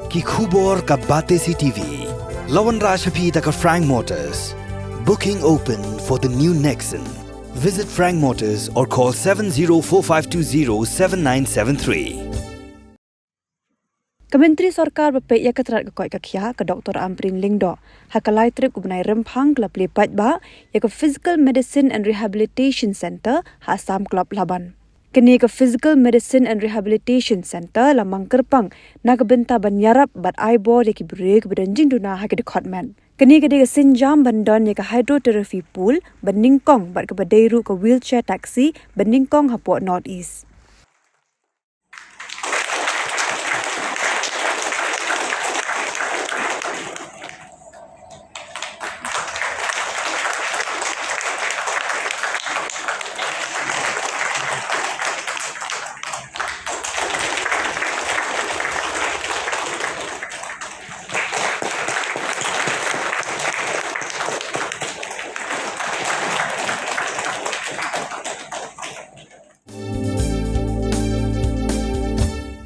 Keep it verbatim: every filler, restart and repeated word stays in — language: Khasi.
Ki khubor ka Batesi TV. La wanrah sha phi da ka Frank Motors. Booking open for the new Nexon. Visit Frank Motors or call seven zero four five two zero seven nine seven three. Ka Myntri Sorkar ba peit ïa ka tnat ka koit ka khiah, ka Doctor Ampareen Lyngdoh, ha ka lai tarik u bnai Rymphang ka la plie paidbah ïa ka Physical Medicine and Rehabilitation Centre ha Assam Club Laban. Kane ka Physical Medicine and Rehabilitation Centre la mang kyrpang na ka bynta ban ïarap bad ai bor ïa ki briew kiba don jingduna ha ki dkhot met. Kane ka dei ka sienjam ban don ïa ka hydrotherapy pool ba nyngkong bad kaba dei ruh ka wheelchair taxi ba nyngkong hapoh North East.